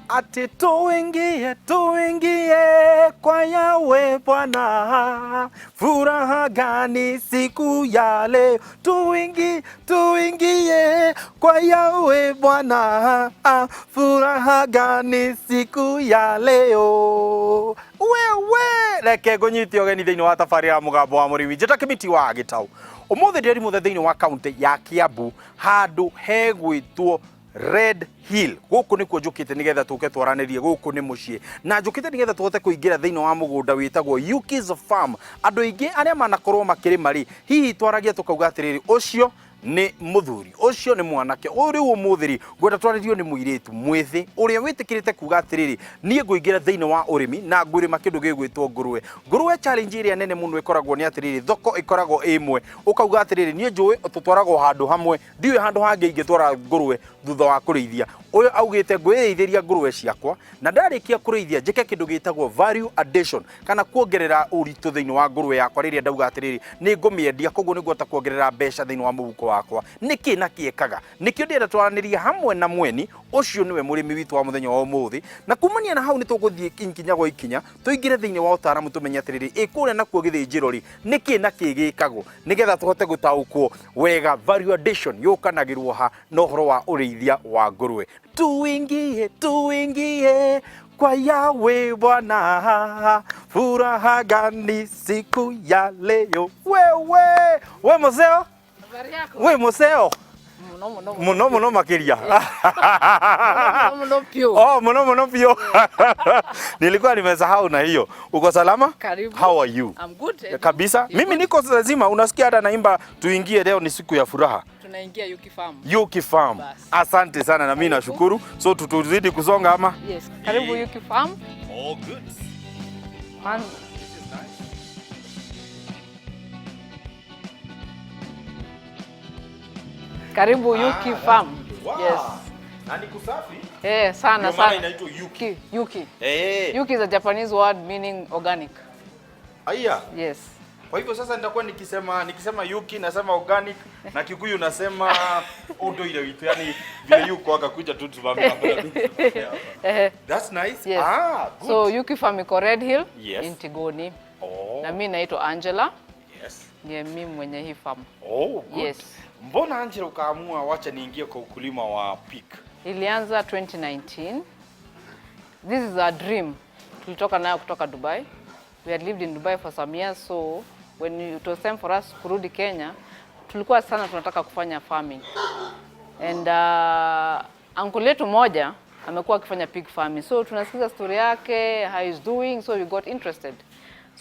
Ati tuingie, tuingie kwa Yawe Bwana, furaha gani siku ya leo. Tuingie, tuingie kwa Yawe Bwana, furaha gani siku ya leo. Wewe reke ngũnyite ũgeni thĩinĩ wa tabarĩra ya Mũgambo wa Mũrĩmi. Njĩta Kĩmiti wa Gĩtaũ. Ũmũthĩ ndĩrĩ mũthe thĩinĩ wa kaunti ya Kiambu, handũ hegwĩtwo Red Hill. Gũkũ nĩkuo njũkĩte nĩgetha tũke twaranĩrie. Gũkũ nĩ mũciĩ na njũkĩte nĩgetha tũhote kũingĩra thĩinĩ wa mũgũnda wĩtagwo Yuki's Farm. Andũ aingĩ arĩa manakorwo makĩrĩma rĩ, hihi twaragia tũkauga atĩrĩrĩ, ũcio nĩ mũthuri, ũcio nĩ mwanake ũyũ. Rĩu ũmũthĩ rĩ, ngwenda twarĩrio nĩ mũirĩtu mwĩthĩ ũrĩa wĩtĩkĩrĩte kuga atĩrĩrĩ, niĩ ngũingĩra thĩinĩ wa ũrĩmi na ngũrĩma kĩndũ gĩgwĩtwo ngũrwe. Ngũrwe, challenge ĩrĩa nene mũno ĩkoragwo nĩ atĩrĩrĩ, thoko ĩkoragwo ĩ ĩmwe. Ũkauga atĩrĩrĩ, niĩ njũĩ tũtwaragwo handũ hamwe, ndiũĩ handũ hangĩ ingĩtwara ngũrwe thutha wa kũrĩithia. Ũyũ augĩte, ngwĩrĩithĩria ngũrwe ciakwa na ndarĩkia kũrĩithia njĩke kĩndũ gĩtagwo value addition, kana kuongerera ũritũ thĩinĩ wa ngũrwe yakwa. Rĩrĩa ndauga atĩrĩrĩ, nĩ ngũmĩendia, koguo nĩ ngũhota kuongerera mbeca thĩinĩ wa mũhuko wakwa. Nĩkĩ na kĩekaga nĩkĩo ndĩrenda twaranĩrie hamwe na mweni ũcio, nĩwe mũrĩmi witũ wa mũthenya wa ũmũthĩ. Na kumania na hau nĩ tũgũthiĩ ikinya gwa ikinya, tũingĩre thĩinĩ wa ũtaaramu, tũmenye atĩrĩrĩ, ĩ kũrĩa nakuo gĩthĩnjĩro rĩ, nĩkĩ na kĩ gĩkagwo nĩgetha tũhote gũtaũkwo wega value addition yũkanagĩrwo ha na ũhoro wa ũrĩithia wa ngũrwe. Tuingie, tuingie kwa Yawe Bwana, furaha gani siku ya leo. Wewe we museo. Habari yako? We museo. Muno muno. Muno muno makiria. Muno muno piũ. Oh, muno muno piũ. Nilikuwa nimesahau na hiyo. Uko salama? Karibu. How are you? I'm good. And you? Kabisa. You Mimi good? niko lazima, unasikia hata naimba tuingie, leo ni siku ya furaha. Tunaingia Yuki Farm. Yuki Farm. Bas. Asante sana na mimi Karibu. Nashukuru. So tutuzidi kusonga ama? Yes. Karibu Yuki Farm. All good. Man, This is nice. Karibu Yuki Farm. Wow. Yes. Na ni kusafi. Eh, sana Ndio maana sana. inaitwa Yuki. Yuki. Yuki. Eh. Yuki is a Japanese word meaning organic. Aya. Yes. Kwa hivyo sasa nitakuwa nikisema Yuki nasema organic, na Kikuyu nasema ũndũire witũ, yani vile yuko akakuja tu tuvamia hapa. Eh, That's nice. Yes. Ah, good. So Yuki Farm iko Red Hill Yes. in Tigoni. Oh. Na mimi naitwa Angela, Yes. ndiye mimi mwenye hii farm. Oh, good. Yes. Mbona Angela ukaamua wacha niingie kwa ukulima wa pig? Ilianza 2019. This is our dream. Tulitoka nayo kutoka Dubai. We had lived in Dubai for some years, so when it was time for us kurudi Kenya, tulikuwa sana tunataka kufanya farming. And uncle yetu moja amekuwa akifanya pig farming. So tunasikiza story yake, how he's doing, so we got interested.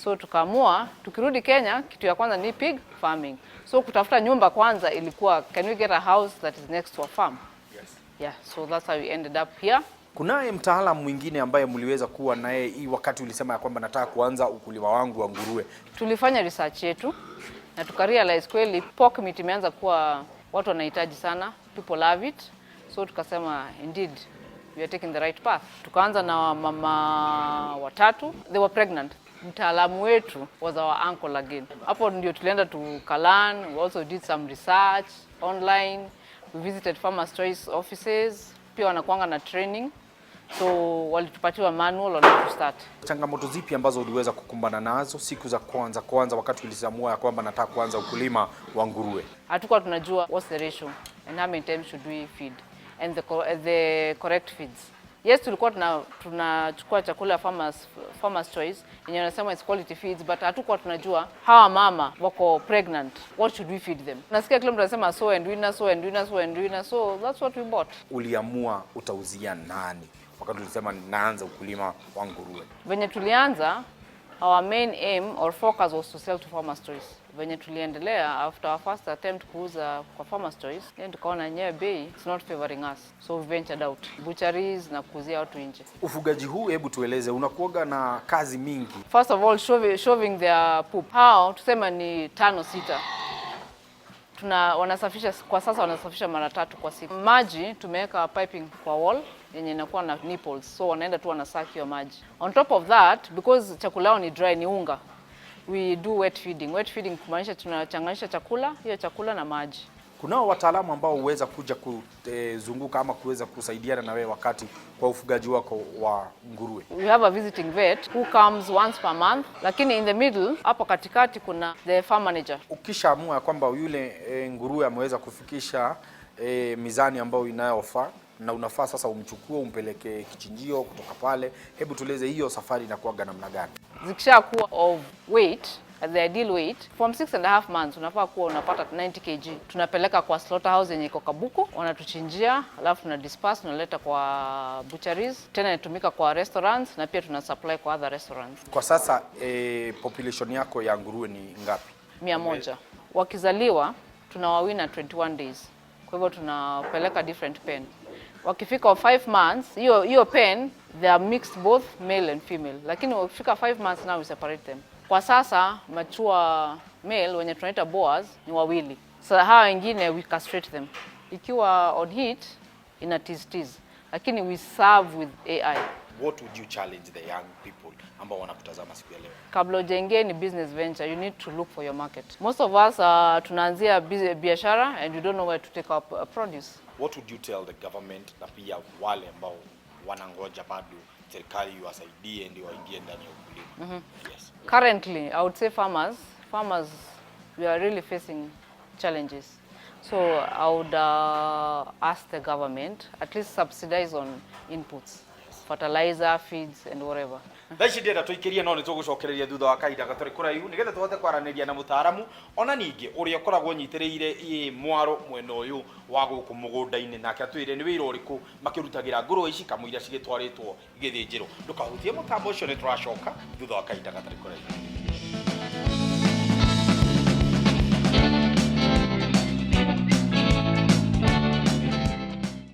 So tukaamua tukirudi Kenya, kitu ya kwanza ni pig farming. So kutafuta nyumba kwanza ilikuwa, can we get a house that is next to a farm? Yes. Yeah, so that's how we ended up here. Kunaye mtaalamu mwingine ambaye mliweza kuwa naye hii wakati ulisema ya kwamba nataka kuanza ukulima wangu wa nguruwe? Tulifanya research yetu na tukarealize kweli pork meat imeanza kuwa watu wanahitaji sana, people love it. So tukasema, indeed we are taking the right path. Tukaanza na mama watatu, they were pregnant. Mtaalamu wetu was our uncle again. Hapo ndio tulienda tukalearn, we also did some research online. We visited Farmers Choice offices, pia wanakuanga na training. So walitupatiwa manual on how to start. Changamoto zipi ambazo uliweza kukumbana nazo siku za kwanza kwanza wakati uliamua ya kwamba nataka kuanza ukulima wa nguruwe? Hatukuwa tunajua what's the ratio and how many times should we feed and the correct feeds. Yes, tulikuwa tunachukua chakula Farmers Choice yenye wanasema it's quality feeds, but hatukuwa tunajua hawa mama wako pregnant, what should we feed them? Nasikia kila mtu anasema Sow and Winner, Sow and Winner, Sow and Winner, so that's what we bought. Uliamua utauzia nani wakati ulisema naanza ukulima wa nguruwe? Venye tulianza, our main aim or focus was to sell to Farmers Choice. Venye tuliendelea, after our first attempt kuuza kwa Farmers Choice, then tukaona yenyewe bei it's not favoring us, so we ventured out butcheries na kuuzia watu nje. Ufugaji huu, hebu tueleze, unakuwaga na kazi mingi. First of all, shoving their poop. Hao tuseme ni tano, sita, tuna wanasafisha kwa sasa wanasafisha mara tatu kwa siku. Maji tumeweka piping kwa wall yenye inakuwa na nipples, so wanaenda tu wanasuck hiyo maji. On top of that, because chakula yao ni dry, ni unga, we do wet feeding. Wet feeding kumaanisha tunachanganisha chakula hiyo chakula na maji. Kunao wataalamu ambao huweza kuja kuzunguka ama kuweza kusaidiana na wewe wakati kwa ufugaji wako wa nguruwe. We have a visiting vet who comes once per month, lakini in the middle hapo katikati kuna the farm manager. Ukishaamua kwamba yule nguruwe ameweza kufikisha mizani ambayo inayofaa na unafaa sasa umchukue umpeleke kichinjio kutoka pale, hebu tueleze hiyo safari inakuwaga namna gani? Zikishakuwa of weight at the ideal weight from 6.5 months unafaa kuwa unapata 90 kg. Tunapeleka kwa slaughterhouse yenye iko Kabuku, wanatuchinjia, alafu tuna disperse, tunaleta kwa butcheries, tena inatumika kwa restaurants na pia tuna supply kwa other restaurants. Kwa sasa population yako ya nguruwe ni ngapi? 100. Wakizaliwa tunawawean 21 days, kwa hivyo tunapeleka different pen. Wakifika 5 months, hiyo hiyo pen they are mixed both male and female, lakini wakifika 5 months now we separate them. Kwa sasa mature male wenye tunaita boars ni wawili. Sasa hawa wengine we castrate them. Ikiwa on heat ina tease tease, lakini we serve with AI. What would you challenge the young people ambao wanakutazama siku ya leo? Kabla ujaingia ni business venture, you need to look for your market. Most of us tunaanzia biashara and we don't know where to take our produce. What would you tell the government na pia wale ambao wanangoja bado serikali iwasaidie ndio waingie ndani ya ukulima? Yes. Currently, I would say farmers, we are really facing challenges. So I would ask the government at least subsidize on inputs, fertilizer, feeds, and whatever. Thaa ici ndĩrenda tũikĩrie no nĩ tũgũcokereria thutha wa kahinda gatarĩ kũraihu nĩgetha tũhote kwaranĩria na mũtaaramu ona ningĩ ũrĩa ũkoragwo ũnyitĩrĩire mwaro mwena ũyũ wa gũkũ mũgũnda-inĩ, nake atwĩre nĩ wĩra ũrĩkũ makĩrutagĩra ngũrũwe ici kamũira cigĩtwarĩtwo gĩthĩnjĩro. Ndũkahutie mũtambo ũcio, nĩ tũracoka thutha wa kahinda gatarĩ kũraihu.